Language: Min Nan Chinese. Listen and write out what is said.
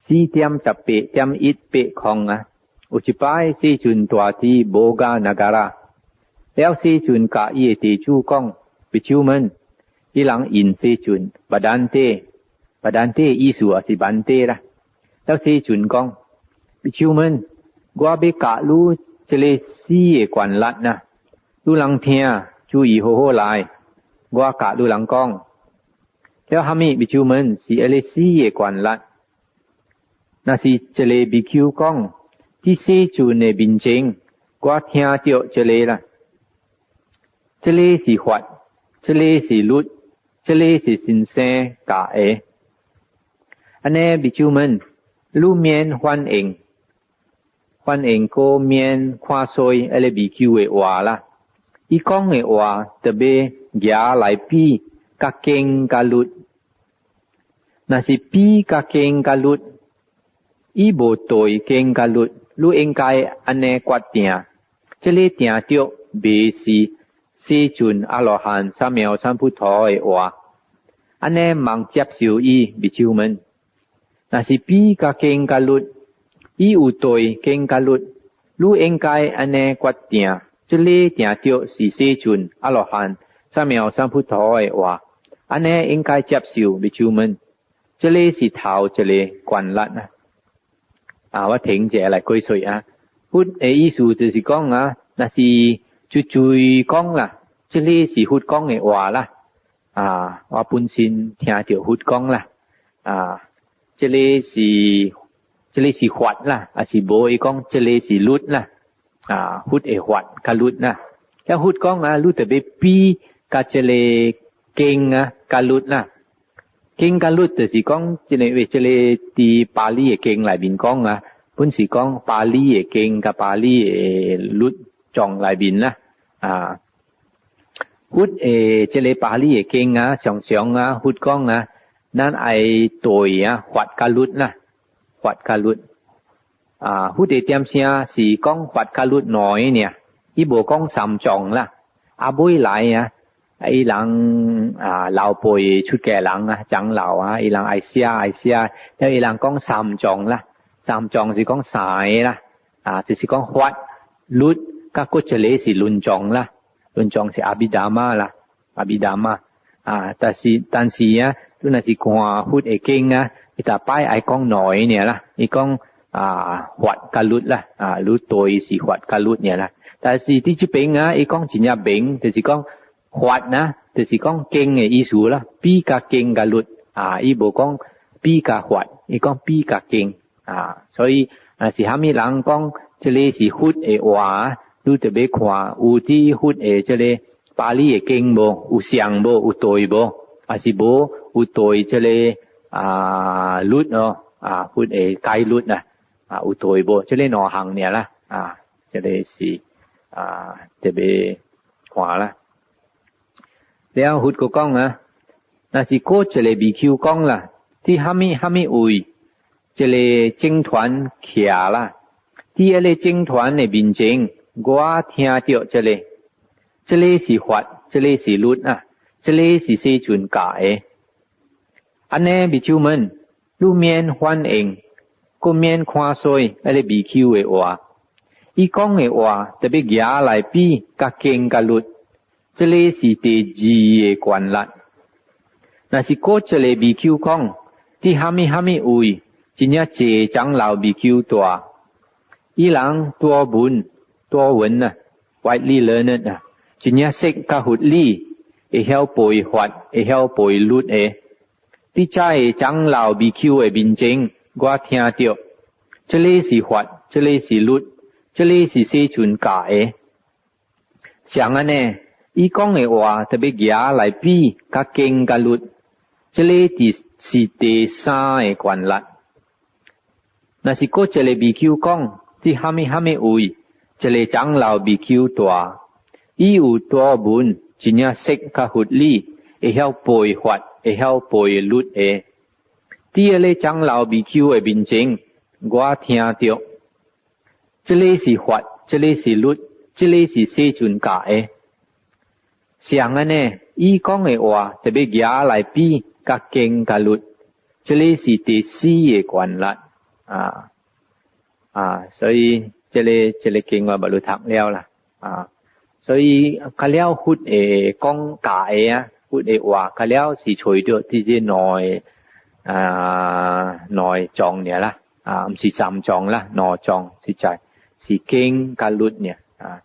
4.18.180啊，有一擺世尊蹛佇摩訶那伽羅，了世尊共伊的弟子講，比丘們，伊人應世尊，Bhadante，Bhadante 意思也是 Bhante 啦。了世尊講，比丘們，我欲教汝這个四个權力啊，汝人聽，注意好好來，我共汝人講。了蝦米比丘們是彼个四个權力？若是一个比丘講，佇世尊的面前，我聽著這个啦，這个是法，這个是律，這个是先生教的。按呢比丘們，汝免反應，反應閣免看衰彼个比丘的話啦。伊講的話，著欲舉來比共經佮律。若是比共經佮律，伊無對經佮律，汝應該按呢決定，這个定著袂是世尊阿羅漢三藐三菩提的話，按呢茫接受伊比丘們。若是比共經佮律，伊有對經佮律，汝應該按呢決定，這个定著是世尊阿羅漢三藐三菩提的話，按呢應該接受比丘們。這个是頭一个權力啊！啊，我停者來解說啊。佛的意思就是講啊，若是絕對講啦，這个是佛講的話啦。啊，我本身聽著佛講啦。啊，這个是法啦，抑是無伊講這个是律啦。啊，佛的法佮律啦。了佛講啊，汝著欲比共這个經啊，佮律啦。經佮律就是講，這個這个佇巴利的經內面講啊，本是講巴利的經佮巴利的律藏內面啦。啊，佛的這个巴利的經啊，常常啊，佛講啊，咱愛對啊，法佮律啦，法佮律。啊，佛的點聲是講法佮律兩个爾，伊無講三藏啦。啊，尾來啊，伊人啊老輩出家人啊，長老啊，伊人愛寫愛寫，了伊人講三藏啦，三藏是講三个啦，啊，就是講法、律，佮閣一个是論藏啦，論藏是阿毗達摩啦，阿毗達摩啊，但是啊，你若是看佛的經啊，伊逐擺愛講兩个爾啦，伊講啊法佮律啦，啊，汝對是法佮律爾啦，但是佇這邊啊，伊講真正明，就是講法啊，就是講經的意思啦，比共經佮律啊，伊無講比共法，伊講比共經啊，所以若是蝦米人講這个是佛的話，你著欲看有佇佛的這个巴利的經無，有像無，有對無，抑是無有對這个啊律哦，啊佛的戒律啊，啊有對無？這个兩項爾啦，啊，這个是啊特別看啦。了佛閣講啊，若是閣一个比丘講啦，佇蝦米蝦米位，這个僧團徛啦，佇彼个僧團的面前，我聽著這个，這个是法，這个是律啊，這个是世尊教的。按呢比丘們，汝免反應，閣免看衰彼个比丘的話，伊講的話著欲舉來比共經佮律。這个是第二个權力。若是閣一个比丘講，佇蝦米蝦米位，真正濟長老比丘蹛，伊人多聞多聞啊，widely learned 啊，真正識佮佛理，會曉背法，會曉背律的。佇遮个長老比丘的面前，我聽著，這个是法，這个是律，這个是世尊教的。像按呢，伊講的話著欲舉來比共經佮律，這个是第三个權力。若是閣一个比丘講，佇蝦米蝦米位，一個長老比丘蹛，伊有多聞，真正識佮佛理，會曉背法，會曉背律的。佇彼个長老比丘的面前，我聽著，這个是法，這个是律，這个是世尊教的。像按呢，伊講的話著欲舉來比共經佮律，這个是第四个權力。啊啊，所以這个這个經我無汝讀了啦，啊，所以較了佛會講教的啊，佛的話較了是揣著佇這兩个啊兩个藏爾啦，啊，毋是三藏啦，兩藏實在是經佮律爾啊。